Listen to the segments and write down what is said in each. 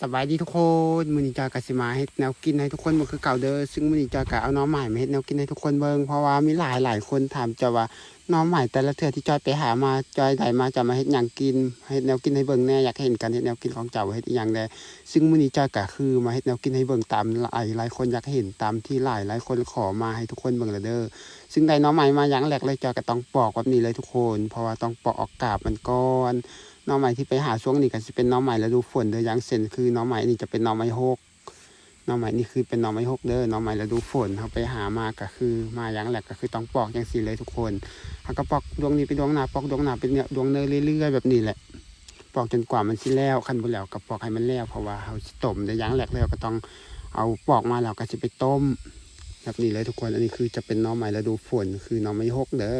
ສະບາຍດີທຸກຄົນ, ມື້ນີ້ຈອຍກໍຊິມາເຮັດແນວກິນໃຫ້ທຸກຄົນເບິ່ງຄືເກົ່າເດີ. ຊຶ່ງມື້ນີ້ຈອຍກໍເອົາໜໍ່ໄມ້ມາເຮັດແນວກິນໃຫ້ທຸກຄົນເບິ່ງ ເພາະວ່າມີຫຼາຍໆຄົນຖາມຈອຍວ່າ ໜໍ່ໄມ້ແຕ່ລະເທື່ອທີ່ຈອຍໄປຫາມາ ຈອຍໄດ້ມາ ຈອຍມາເຮັດຫຍັງກິນ, ເຮັດແນວກິນໃຫ້ເບິ່ງແດ່, ຢາກເຫັນການເຮັດແນວກິນຂອງເຈົ້າວ່າເຮັດອີ່ຫຍັງແດ່. ຊຶ່ງມື້ນີ້ຈອຍກໍຄືມາເຮັດແນວກິນໃຫ້ເບິ່ງຕາມຫຼາຍໆຄົນຢາກເຫັນ, ຕາມທີ່ຫຼາຍໆຄົນຂໍມາໃຫ້ທຸກຄົນເບິ່ງລະເດີ. ຊຶ່ງໄດ້ໜໍ່ໄມ້ມາຢ່າງແລກເລີຍ ຈອຍກໍຕ້ອງປອກແບບນີ້ເລີຍທຸກຄົນ, ເພາະວ່າຕ້ອງປອກເອົາກາບມັນກ່ອນ. ໜໍ່ໄມ້ທີ່ໄປຫາຊ່ວງນີ້ກໍຊິເປັນໜໍ່ໄມ້ລະດູຝົນເດີ, ຢ່າງເຊັ່ນຄືໜໍ່ໄມ້ນີ້ຈະເປັນໜໍ່ໄມ້ຫົກ, ໜໍ່ໄມ້ນີ້ຄືເປັນໜໍ່ໄມ້ຫົກເດີ, ໜໍ່ໄມ້ລະດູຝົນ. ເຮົາໄປຫາມາກໍຄື ມາຢ່າງແລກກໍຄືຕ້ອງປອກຈັ່ງຊີ້ເລີຍທຸກຄົນ. ເຮົາກໍປອກດວງນີ້ໄປດວງໜ້າ, ປອກດວງໜ້າໄປເນ- ດວງເນີເລື້ອຍໆແບບນີ້ແຫຼະ, ປອກຈົນກວ່າມັນຊິແລ້ວ. ຄັນບໍ່ແລ້ວກໍປອກໃຫ້ມັນແລ້ວ, ເພາະວ່າເຮົາຊິຕົ້ມເດີ. ຢ່າງແລກເລີຍກໍຕ້ອງເອົາປອກມາແລ້ວກໍຊິໄປຕົ້ມ ແບບນີ້ເລີຍທຸກຄົນ. ອັນນີ້ຄືຈະເປັນໜໍ່ໄມ້ລະດູຝົນ ຄືໜໍ່ໄມ້ຫົກເດີ.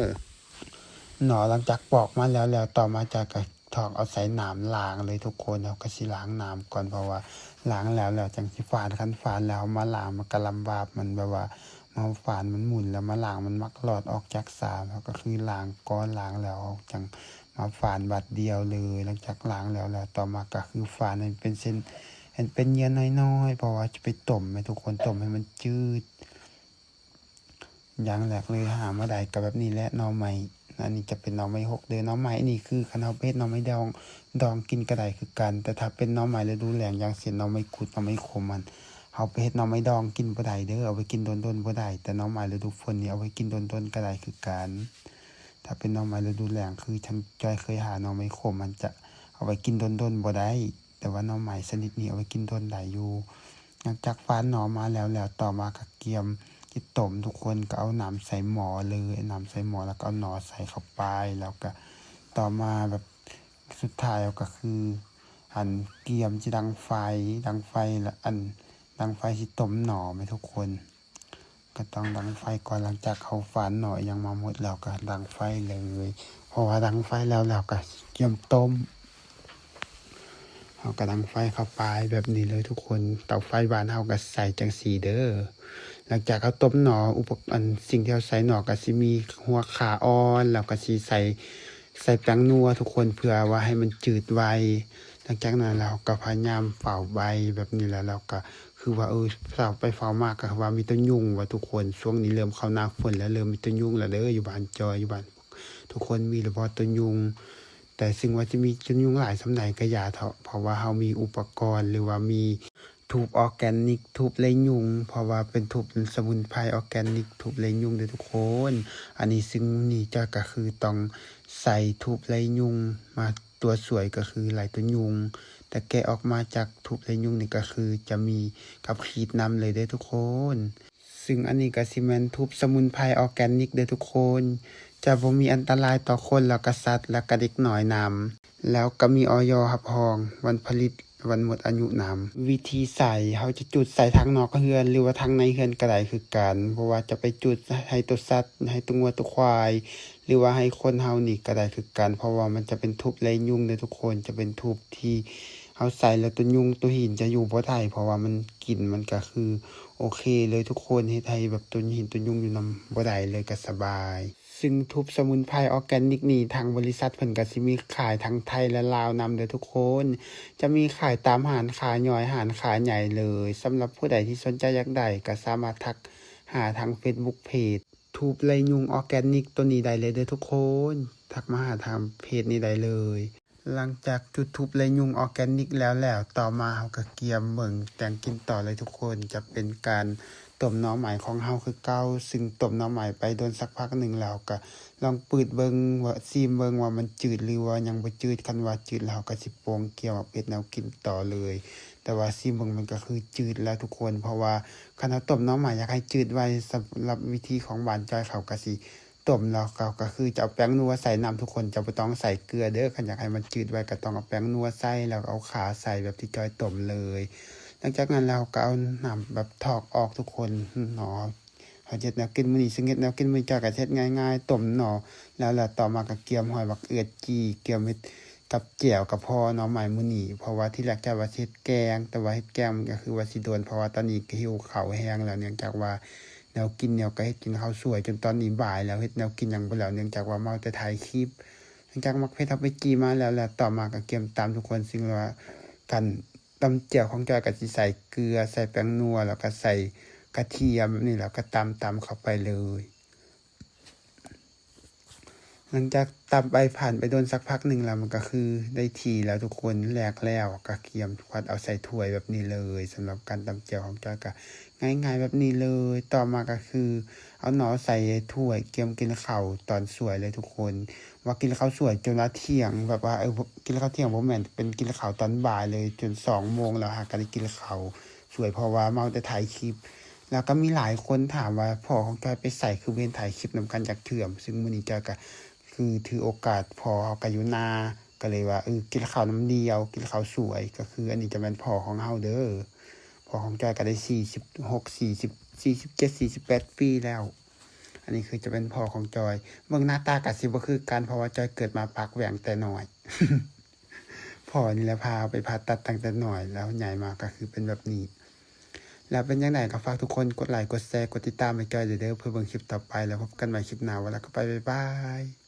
ເນາະ ຫຼັງຈາກປອກມາແລ້ວ ແລ້ວຕໍ່ມາຈອຍກໍຖອກເອົາໃສ່ນ້ຳລ້າງເລີຍທຸກຄົນ. ເຮົາກໍຊິລ້າງນ້ຳກ່ອນ ເພາະວ່າລ້າງແລ້ວ ແລ້ວຈັ່ງຊິຝານ. ຄັນຝານແລ້ວເຮົາມາລ້າງມັນກໍລຳບາກ, ມັນແບບວ່າເຮົາຝານມັນໝຸ່ນ ແລ້ວມາລ້າງມັນມັກຫຼອດອອກຈາກຊາມ. ເຮົາກໍຄືລ້າງກ່ອນ, ລ້າງແລ້ວເຮົາຈັ່ງມາຝານບາດດຽວເລີຍ. ຫຼັງຈາກລ້າງແລ້ວ ແລ້ວຕໍ່ມາກໍຄືຝານໃຫ້ເປັນເສັ້ນ ໃຫ້ເປັນເຫຍື່ອນ້ອຍໆ ເພາະວ່າຈະໄປຕົ້ມໃຫ້ທຸກຄົນ, ຕົ້ມໃຫ້ມັນຈືດ. ຢ່າງແລກເລີຍຫາມາໄດ້ກໍແບບນີ້ແຫຼະ ໜໍ່ໄມ້. ອັນນີ້ຈະເປັນໜໍ່ໄມ້ຫົກເດີ. ໜໍ່ໄມ້ນີ້ຄືຄັນເຮົາໄປເຮັດໜໍ່ໄມ້ດອງ ດອງກິນກໍໄດ້ຄືກັນ, ແຕ່ຖ້າເປັນໜໍ່ໄມ້ລະດູແລ້ງ ຢ່າງເຊັ່ນໜໍ່ໄມ້ກຸດ ໜໍ່ໄມ້ຂົມຫັ້ນ ເຮົາໄປເຮັດໜໍ່ໄມ້ດອງກິນບໍ່ໄດ້ເດີ, ເອົາໄປກິນດົນໆບໍ່ໄດ້. ແຕ່ໜໍ່ໄມ້ລະດູຝົນນີ້ເອົາໄປກິນດົນໆກໍໄດ້ຄືກັນ. ຖ້າເປັນໜໍ່ໄມ້ລະດູແລ້ງ ຄືທາງຈອຍເຄີຍຫາໜໍ່ໄມ້ຂົມ ມັນຈະເອົາໄປກິນດົນໆບໍ່ໄດ້. ແຕ່ວ່າໜໍ່ໄມ້ຊະນິດນີ້ເອົາໄປກິນດົນໄດ້ຢູ່. ຫຼັງຈາກຝານໜໍ່ມາແລ້ວ ແລ້ວຕໍ່ມາກໍກຽມຊິຕົ້ມ. ທຸກຄົນກໍເອົານ້ຳໃສ່ໝໍ້ເລີຍ, ເອົານ້ຳໃສ່ໝໍ້ ແລ້ວກໍເອົາໜໍ່ໃສ່ເຂົ້າໄປ. ແລ້ວກໍຕໍ່ມາແບບສຸດທ້າຍກໍຄື ອັນ ກຽມຊິດັງໄຟ, ດັງໄຟ ແລ້ວ ອັນ ດັງໄຟຊິຕົ້ມໜໍ່ແມ່ນທຸກຄົນ. ກໍຕ້ອງດັງໄຟກ່ອນ. ຫຼັງຈາກເຮົາຝານໜໍ່ຫຍັງມາໝົດແລ້ວກໍດັງໄຟເລີຍ, ເພາະວ່າດັງໄຟແລ້ວ ແລ້ວກໍກຽມຕົ້ມ. ເຮົາກໍດັງໄຟເຂົ້າໄປແບບນີ້ເລີຍທຸກຄົນ. ເຕົາໄຟບ້ານເຮົາກໍໃສ່ຈັ່ງຊີ້ເດີ. ຫຼັງຈາກເຮົາຕົ້ມໜໍ່ ອຸປະ ອັນ ສິ່ງທີ່ເຮົາໃສ່ໜໍ່ກໍຊິມີຫົວຂາອ່ອນ, ແລ້ວກໍຊິໃສ່ ໃສ່ແປ້ງນົວທຸກຄົນ ເພື່ອວ່າໃຫ້ມັນຈືດໄວ. ຫຼັງຈາກນັ້ນແລ້ວເຮົາກໍພະຍາຍາມເຝົ້າໃບແບບນີ້ແຫຼະ, ແລ້ວກໍຄືວ່າ ເອີ ເຝົ້າໄປເຝົ້າມາກໍຄືວ່າມີຕົວຍຸງວ່າທຸກຄົນ. ຊ່ວງນີ້ເລີ່ມເຂົ້າໜ້າຝົນແລ້ວ ເລີ່ມມີຕົວຍຸງແລ້ວເດີ ຢູ່ບ້ານຈອຍ ຢູ່ບ້ານທຸກຄົນມີແລ້ວບໍ່ຕົວຍຸງ? ແຕ່ເຊິ່ງວ່າຈະມີຕົວຍຸງຫຼາຍສ່ຳໃດກໍຢ່າເຖາະ, ເພາະວ່າເຮົາມີອຸປະກອນ ຫຼືວ່າມີ ທູບອໍແກນິກ, ທູບໄລ່ຍຸງ, ເພາະວ່າເປັນທູບສະໝຸນໄພອໍແກນິກ, ທູບໄລ່ຍຸງເດີທຸກຄົນ. ອັນນີ້ ຊຶ່ງນີ້ຈອຍກໍຄືຕ້ອງໃສ່ທູບໄລ່ຍຸງມາຕົວຊ່ວຍ ກໍຄືໄລ່ຕົວຍຸງ. ແຕ່ແກະອອກມາຈາກທູບໄລ່ຍຸງນີ້ ກໍຄືຈະມີກັບຂີດນຳເລີຍເດີທຸກຄົນ. ຊຶ່ງອັນນີ້ກໍຊິແມ່ນທູບສະໝຸນໄພອໍແກນິກເດີທຸກຄົນ, ຈະບໍ່ມີອັນຕະລາຍຕໍ່ຄົນ ແລ້ວກໍສັດ ແລ້ວກໍເດັກນ້ອຍນຳ, ແລ້ວກໍມີ ອຢ ຮັບຮອງວັນຜະລິດ ວັນໝົດອາຍຸນຳ. ວິທີໃສ່ ເຮົາຈະຈູດໃສ່ທັງນອກເຮືອນ ຫຼືວ່າທັງໃນເຮືອນກໍໄດ້ຄືກັນ, ບໍ່ວ່າຈະໄປຈູດໃຫ້ຕົວສັດ ໃຫ້ຕົວງົວຕົວຄວາຍ ຫຼືວ່າໃຫ້ຄົນເຮົານີ້ກໍໄດ້ຄືກັນ, ເພາະວ່າມັນຈະເປັນທູບໄລ່ຍຸງເດີທຸກຄົນ. ຈະເປັນທູບທີ່ເຮົາໃສ່ແລ້ວຕົວຍຸງຕົວຫີນຈະຢູ່ບໍ່ໄດ້, ເພາະວ່າມັນ ກິ່ນມັນກໍຄືໂອເຄເລີຍທຸກຄົນ, ເຮັດໃຫ້ແບບຕົວຫີນຕົວຍຸງຢູ່ນຳບໍ່ໄດ້ເລີຍ ກໍສະບາຍ. ຊຶ່ງທູບສະໝຸນໄພອໍແກນິກນີ້ ທາງບໍລິສັດເພິ່ນກໍຊິມີຂາຍທັງໄທ ແລະ ລາວນຳເດີທຸກຄົນ, ຈະມີຂາຍຕາມຮ້ານຄ້າຍ່ອຍ ຮ້ານຄ້າໃຫຍ່ເລີຍ. ສຳລັບຜູ້ໃດທີ່ສົນໃຈຢາກໄດ້ ກໍສາມາດທັກຫາທາງເຟສບຸກເພຈທູບໄລ່ຍຸງອໍແກນິກໂຕນີ້ໄດ້ເລີຍເດີທຸກຄົນ, ທັກມາຫາທາງເພຈນີ້ໄດ້ເລີຍ. ຫຼັງຈາກຈູດທູບໄລ່ຍຸງອໍແກນິກແລ້ວ ແລ້ວຕໍ່ມາເຮົາກໍກຽມເບິ່ງແຕ່ງກິນຕໍ່ເລີຍທຸກຄົນ, ຈະເປັນການຕົ້ມໜໍ່ໄມ້ຂອງເຮົາຄືເກົ່າ. ຊຶ່ງຕົ້ມໜໍ່ໄມ້ໄປດົນສັກພັກໜຶ່ງແລ້ວ ກໍລອງປືດເບິ່ງວ່າ ຊີມເບິ່ງວ່າມັນຈືດ ຫຼືວ່າຍັງບໍ່ຈືດ. ຄັນວ່າຈືດແລ້ວ ເຮົາກໍຊິປົງກຽມເອົາເຮັດແນວກິນຕໍ່ເລີຍ. ແຕ່ວ່າຊີມເບິ່ງມັນກໍຄືຈືດແລ້ວທຸກຄົນ, ເພາະວ່າຄັນເຮົາຕົ້ມໜໍ່ໄມ້ຢາກໃຫ້ຈືດໄວ, ສຳລັບວິທີຂອງບ້ານຈອຍເຂົາກໍຊິ ຕົ້ມແລ້ວເຂົາກໍຄືຈະເອົາແປ້ງນົວໃສ່ນຳທຸກຄົນ, ຈະບໍ່ຕ້ອງໃສ່ເກືອເດີ. ຄັນຢາກໃຫ້ມັນຈືດໄວກໍຕ້ອງເອົາແປ້ງນົວໃສ່ ແລ້ວກໍເອົາຂາໃສ່ແບບທີ່ຈອຍຕົ້ມເລີຍ. ຫຼັງຈາກນັ້ນແລ້ວເຮົາກໍເອົານ້ຳແບບຖອກອອກທຸກຄົນເນາະ. ເຮົາເຮັດແນວກິນມື້ນີ້ ຊຶ່ງເຮັດແນວກິນມື້ນີ້ຈອຍກໍເຮັດງ່າຍໆ ຕົ້ມໜໍ່ແລ້ວ ແລ້ວຕໍ່ມາກໍກຽມຫອຍບັກເອດຈີ່ ກຽມເຮັດ ກັບແຈ່ວກໍພໍໜໍ່ໄມ້ມື້ນີ້, ເພາະວ່າທີແລກຈອຍວ່າຊິເຮັດແກງ, ແຕ່ວ່າເຮັດແກງມັນກໍຄືວ່າຊິດົນ, ເພາະວ່າຕອນນີ້ກໍຫິວເຂົ້າແຮງແລ້ວ, ເນື່ອງຈາກວ່າແນວກິນແນວ ກໍເຮັດກິນເຂົ້າສວຍຈົນຕອນນີ້ບ່າຍແລ້ວ, ເຮັດແນວກິນຫຍັງບໍ່ແລ້ວ, ເນື່ອງຈາກວ່າເມົາແຕ່ຖ່າຍຄລິບ. ຫຼັງຈາກໝາກເຜັດເຮົາໄປຈີ່ມາແລ້ວ, ແລ້ວຕໍ່ມາກໍກຽມຕາມທຸກຄົນ, ຊຶ່ງວ່າກັນ ຕຳແຈ່ວຂອງຈ້ອຍກໍຊິໃສ່ເກືອ ໃສ່ແປ້ງນົວ ແລ້ວກໍໃສ່ກະທຽມແບບນີ້ ແລ້ວກໍຕຳໆເຂົ້າໄປເລີຍ. ຫຼັງຈາກຕຳໄປ ຜ່ານໄປດົນສັກພັກໜຶ່ງແລ້ວ ມັນກໍຄືໄດ້ທີ່ແລ້ວທຸກຄົນ. ແລກແລ້ວກໍກຽມຄວັດເອົາໃສ່ຖ້ວຍແບບນີ້ເລີຍ. ສຳລັບການຕຳແຈ່ວຂອງຈ້ອຍກໍງ່າຍໆແບບນີ້ເລີຍ. ຕໍ່ມາກໍຄືເອົາໜໍ່ໃສ່ຖ້ວຍ ກຽມກິນເຂົ້າຕອນສວຍເລີຍທຸກຄົນ. ວ່າກິນເຂົ້າສວຍຈົນວ່າທ່ຽງ ແບບວ່າ ເອີ ກິນເຂົ້າທ່ຽງບໍ່ແມ່ນ ເປັນກິນເຂົ້າຕອນບ່າຍເລີຍ ຈົນສອງໂມງແລ້ວຫາກໍໄດ້ກິນເຂົ້າສວຍ ເພາະວ່າເມົາແຕ່ຖ່າຍຄລິບ. ແລ້ວກໍມີຫຼາຍຄົນຖາມວ່າ ພໍ່ຂອງຈ້ອຍໄປໃສ ຄືບໍ່ເຫັນຖ່າຍຄລິບນຳກັນຈັກເທື່ອ. ຊຶ່ງມື້ນີ້ຈ້ອຍກໍຄືຖືໂອກາດ ພໍ່ເຮົາກໍຢູ່ນາ ກໍເລີຍວ່າ ເອີ ກິນເຂົ້ານຳດຽວ ກິນເຂົ້າສວຍ. ກໍຄືອັນນີ້ຈະແມ່ນພໍ່ຂອງເຮົາເດີ. ພໍ່ຂອງຈ້ອຍກໍໄດ້ສີ່ສິບຫົກ ສີ່ສິບ ສີ່ສິບເຈັດ ສີ່ສິບແປດປີແລ້ວ. ອັນນີ້ຄືຈະເປັນພໍ່ຂອງຈ້ອຍ. ເບິ່ງໜ້າຕາກໍຊິບໍ່ຄືກັນ ເພາະວ່າຈ້ອຍເກີດມາປາກແຫວ່ງແຕ່ນ້ອຍ. ພໍ່ນີ້ແຫຼະພາໄປຜ່າຕັດຕັ້ງແຕ່ນ້ອຍ ແລ້ວໃຫຍ່ມາກໍຄືເປັນແບບນີ້. ແລ້ວເປັນຈັ່ງໃດກໍຝາກທຸກຄົນກົດໄລ ກົດແຊ ກົດຕິດຕາມໃຫ້ຈ້ອຍເດີ ເພື່ອເບິ່ງຄລິບຕໍ່ໄປ. ແລ້ວພົບກັນໃໝ່ຄລິບໜ້າ. ວ່າແລ້ວກໍໄປ ບາຍບາຍ.